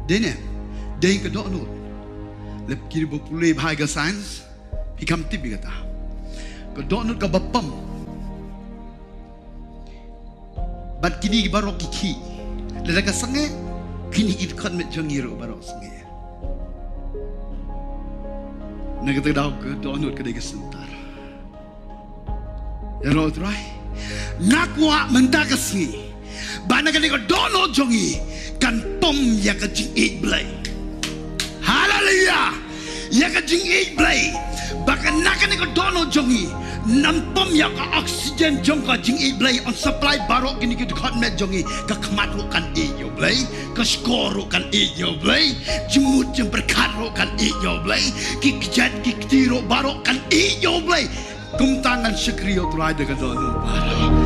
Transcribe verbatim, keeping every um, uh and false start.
Dei ne, dei ka dohnud. Lep kiri ba pule bha ka science, phi kham tip ïa kata. Ka dohnud kaba pom. Bad kine ki baroh ki khih. Lada ka sangeh, kine ki dkhot met jong ngi ruh baroh sangeh. Na kata ka daw ka dohnud ka dei ka center. Ïaroh Trai. Nga kwah mynta ka sngi ba na kane ka dohnud jong ngi kan pom ïa ka jingïeit Blei. Haleluya. Ïa ka jingïeit Blei. Ba ka na kane ka dohnud jong ngi, yn pom ïa ka oxygen jong ka jingïeit Blei, yn supply baroh kine ki dkhot met jong ngi, ka khmat ruh kan ïeit ïa u Blei, ka shkor ruh kan ïeit ïa u Blei, jingmut jingpyrkhat ruh kan ïeit ïa u Blei, ki kjat ki kti ruh baroh kan ïeit ïa u Blei. Kumta ngan shakri ïa u Trai da ka dohnud baroh.